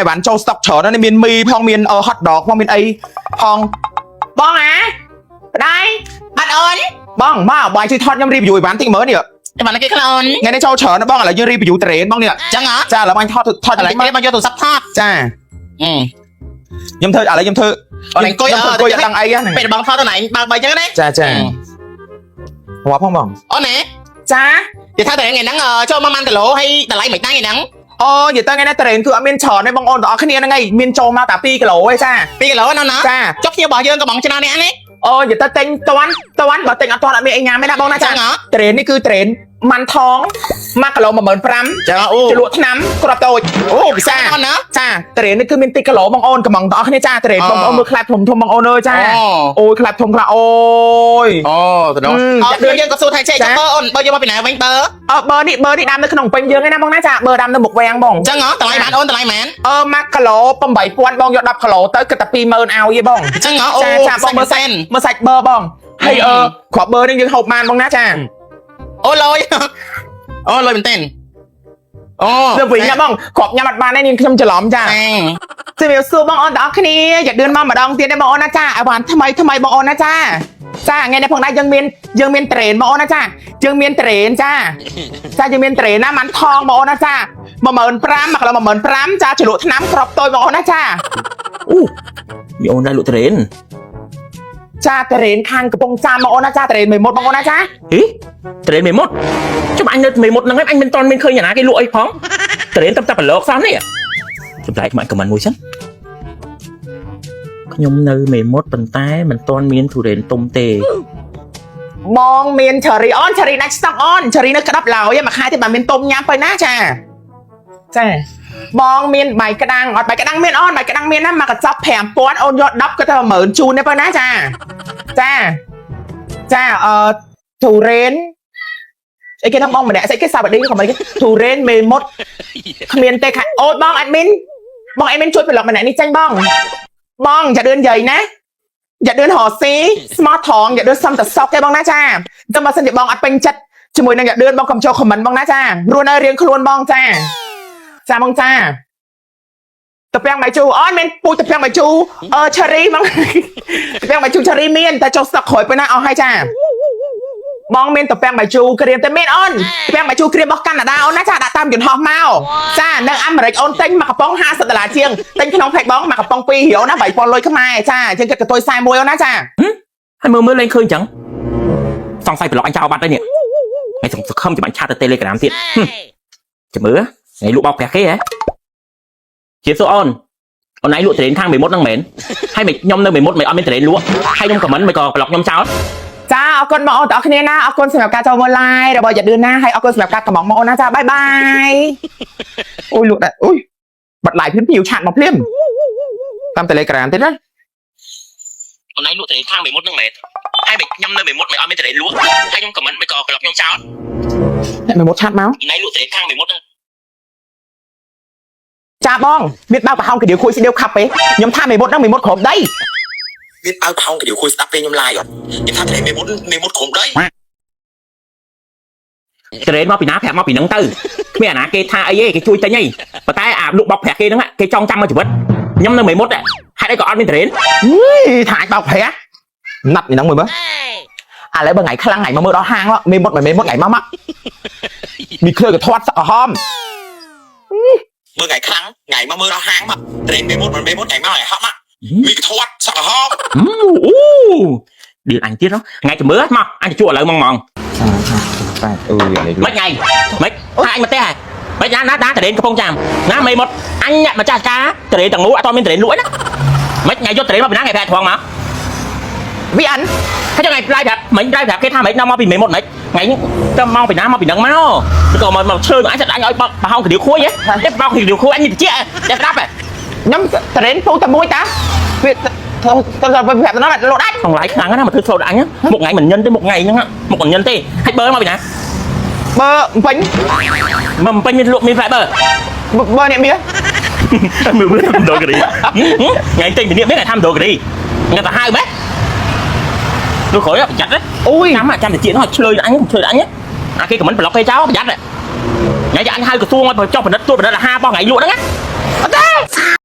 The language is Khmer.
អីវ៉ាន់ចូលស្តុកច្រើនណាស់នេះមានមីផងមាន hot dog ផងមានអីផងបងអាប្តាយ អត់អូន បងមកបងជួយថតខ្ញុំ review អីវ៉ាន់តិចមើលនេះ តែបានគេខ្លះអូន ថ្ងៃនេះចូលច្រើនណាស់បងឥឡូវយើង review ត្រេនបងនេះ ចឹងហ៎ ចាឥឡូវបងថតថត ឥឡូវ តិចមក គេមកយកទូរស័ព្ទថត ចា អឺ ខ្ញុំធ្វើឥឡូវខ្ញុំធ្វើ អូនអង្គុយ ខ្ញុំអង្គុយអត់ដឹងអីហ្នឹង ពេលបងថតទៅណៃបើកបីចឹងណា ចាចារាប់ផងបង អូនណា ចា និយាយថាតែថ្ងៃហ្នឹងចូលមកម៉ាន់គីឡូហើយតម្លៃមិនតាំងថ្ងៃហ្នឹង អូនិយាយទៅថ្ងៃនេះត្រេនគឺអត់មានច្រើនទេបងអូនទាំងអស់គ្នាហ្នឹងឯងមានចូលមកតែ2គីឡូឯងចា 2គីឡូណាណា ចា ចុះភ្ញៀវរបស់យើងក៏បងច្រើននេះនេះ អូនិយាយទៅទិញតាន់តាន់បើទិញអត់តាន់អត់មានអីញ៉ាំទេណាបងណាចា ចឹងហ៎ ត្រេននេះគឺត្រេនម៉ាន់ថង1គីឡូ15000 ចឹងអូ ជ្រលក់ថ្នាំគ្រាប់តូច អូពិសាអូនណា ចាត្រេននេះគឺមាន2គីឡូបងអូនកំងទាំងអស់គ្នាចាត្រេនបងប្អូនមើលខ្លាប់ធំធំបងអូនអើយចាអូយខ្លាប់ធំខ្លះអូយ អូទៅដល់អូនយើងក៏សួរថាចេះចុះបើអូនបើយកមកពីណាវិញបើ អើបើនេះបើនេះដាំនៅក្នុងពេញយើងឯណាបងណាចាបើដាំនៅមុខវាំងបង ចឹងហ៎តម្លៃបានអូនតម្លៃមែន អឺ1គីឡូ8000បងយក10គីឡូទៅគិតតែ20000ឲ្យឯងបង ចឹងហ៎អូ ចាចាបងមើល សែន មើលសាច់បើបងហើយអឺគ្រាប់បើនេះយើងហូបបានបងណាចា អូលយអូលយមែនទែនអូ ទៅវិញណាបងគ្រាប់ញ៉ាំអត់បានទេនាងខ្ញុំច្រឡំចាជំរាបសួរបងអូនទាំងអស់គ្នាอย่าเดินមកម្ដងទៀតទេបងអូនណាចាឲ្យបានថ្មីថ្មីបងអូនណាចាចាថ្ងៃនេះផងដែរយើងមានយើងមានត្រេនបងអូនណាចាយើងមានត្រេនចាចាយើងមានត្រេនណាម៉ាន់ថងបងអូនណាចា15000 1គីឡូ15000ចាជ្រលក់ថ្នាំក្របតូចបងអូនណាចា អូមីអូនដែរលក់ត្រេន ចាត្រេនខាងកំពង់ចាមបងអូនណាចាត្រេនមេមត់បងអូនណាចា ហីត្រេនមេមត់ចុះអញនៅមេមត់ហ្នឹងឯងអញមិនតន់មានឃើញយ៉ាងណាគេលក់អីផងត្រេនតែប្រឡោកសោះនេះចម្លែកមកខមមិនមួយសិនខ្ញុំនៅមេមត់ប៉ុន្តែមិនតន់មានទុរេនទុំទេ បងមានឆារីអូនឆារីដាច់ស្តុកអូនឆារីនៅក្តាប់ឡើយមួយខែទេបើមានទុំញ៉ាំទៅណាចាចាបងមានបាយក្តាំងអត់បាយក្តាំងមានអូនបាយក្តាំងមានណាមកកញ្ចប់5000អូនយក10ក៏ទៅ10000ជូនទេបើណាចាចាចាអឺទូរ៉េនអីគេហ្នឹងបងម្នាក់ស្អីគេសាវ៉ាឌីក៏មិនគេទូរ៉េនមេមុតគ្មានទេខាអូនបងអាដមីនបងអាដមីនជួយប្លុកម្នាក់នេះចាញ់បងបងចាឌឿនយាយណា อย่าเดินหอซีสมาร์ททองอย่าเดินซ้ำแต่ซอกแกบ้างนะจ้าจะมาสนิทบองอัดเป็นจัดจมวยนางอย่าเดินบองคำโชว์คอมมันบ้างนะจ้ารวนเรียงครวนบองจ้าจ้าบองจ้าตะเปียงใบจูอ้อนเมนปูตะเปียงใบจูเออเชอรี่มั้งตะเปียงใบจูเชอรี่เมียนแต่เจ้าสักหอยไปนะเอาให้จ้าบองเมนตะเปียงใบจูเกรียมแต่เมียนอ้อนตะเปียงใบจูเกรียมบอกกันนะดาวนะจ้าด่าตามหยุนหอกเมาจ้าเนื้ออเมริกโอนเต็งมากระป๋อง50ดอลลาร์เชียงเต็งขนมแพ็กบ้องมากระป๋องปีเหี่ยวนะใบปอนลอยขึ้นมาจ้าเชียงกระตัวทรายมวยเอานะจ้า ហើយមើលមើលលែងឃើញចឹងសង្ស័យប្រឡោកអញចោលបាត់ហើយនេះថ្ងៃសង្ឃឹមចាំអញឆាតទៅ Telegram ទៀតចាំមើលថ្ងៃលក់បោកប្រាស់គេហ៎ជាសួរអូនអូនឯងលក់ត្រេនខាងមេមត់ហ្នឹងមែនហើយមិនខ្ញុំនៅមេមត់មិនអត់មានត្រេនលក់ហើយខ្ញុំខមមិនមិនក៏ប្លុកខ្ញុំចោល ចាអរគុណបងប្អូនទាំងអស់គ្នាណាអរគុណសម្រាប់ការចូលមើល live របស់យ៉ាឌឿនណាហើយអរគុណសម្រាប់ការកំងបងប្អូនណាចាបាយបាយអូយលក់ដែរអូយបាត់ live ភ្លាមភ្ញៀវឆាតមកភ្លាមតាម Telegram ទៀតណា អូនឯងលក់ត្រេនខាងមេមត់ហ្នឹងមែនហើយមិនខ្ញុំនៅមេមត់មិនអត់មានត្រេនលក់ហើយខ្ញុំខមមិនមិនក៏ប្លុកខ្ញុំចោល អ្នកមេមត់ឆាតមក អូនឯងលក់ត្រេនខាងមេមត់ហ្នឹង ចាបងមានបើកប្រហោងកាឌៀវខួយស្ដៀវខាប់ទេខ្ញុំថាមេមត់ហ្នឹងមេមត់ក្រុមដី មានបើប្រហោងកាឌៀវខួយស្ដាប់ពេលខ្ញុំឡាយអត់ខ្ញុំថាត្រេនមេមុតមេមុតក្រុមដី ត្រេនមកពីណាប្រាប់មកពីហ្នឹងទៅគ្មានអាណាគេថាអីទេគេជួយទិញអីប៉ុន្តែអាលក់បោកប្រាស់គេហ្នឹងគេចងចាំមកជីវិតខ្ញុំនៅមេមត់ហេតុអីក៏អត់មានត្រេន ហីថាអាចបោកប្រាស់ណាត់នេះហ្នឹងមួយមើលឥឡូវបើថ្ងៃខ្លាំងថ្ងៃមកមើលដល់ហាងមេមត់មិនមេមត់ថ្ងៃមកមកមានឃើញក៏ធាត់សក់ក្រហម មើលថ្ងៃខ្លាំងថ្ងៃមកមើលដល់ហាងមកត្រេនមេមុតមិនមេមុតថ្ងៃមកឲ្យហក់មកមីកធាត់សក់ក្រហម អូឌីលអញទៀតថ្ងៃជំរឿមកអញទៅជួឥឡូវហ្មងហ្មង បាទអូយអានេះ មិនថ្ងៃមិនថាអញមកទេហ่ะមិនណាណាដាត្រេនកំពង់ចាមណាមេមត់អញអ្នកម្ចាស់ការត្រេនទាំងមូលអត់មានត្រេនលក់ណាមិនថ្ងៃយកត្រេនមកពីណាថ្ងៃប្រាក់ត្រង់មក វីអាន ហើយថ្ងៃផ្លាយប្រាប់មិញផ្លាយប្រាប់គេថាមិនដល់មកពីមេមត់មិនថ្ងៃទៅមកពីណាមកពីនឹងមកឬក៏មកមកឈើអញសិតអញឲ្យបោកប្រហោងកាឌៀវខួយហ៎តែបោកកាឌៀវខួយអញនេះតិចតែស្ដាប់ហ៎ ខ្ញុំត្រេនពូតែមួយតាវាទៅទៅទៅប្រាប់ទៅណាលោតដាច់ ក្នុងឡាយខ្លាំងណាស់មកធ្វើស្លូតអញមុខថ្ងៃមិនញិនទេមុខថ្ងៃហ្នឹងមុខមិនញិនទេហើយបើមកពីណា បើពេញ មកពេញមានលក់មានផ្លែបើ បើអ្នកមាន មើលមើលមដូក្រីថ្ងៃទិញពីនេះមានតែថាមដូក្រីថ្ងៃទៅហៅម៉េចលោកក្រោយប្រយ័ត្ន អូយ ចាំចាំតិចនោះឆ្លើយអញឆ្លើយអញអាគេខមមិនប្លុកគេចោលប្រយ័ត្ន ថ្ងៃអញហៅក្រសួងឲ្យចុះពិនិត្យត្រួតពិនិត្យអាហាររបស់ថ្ងៃលក់ហ្នឹងណាអត់ទេ។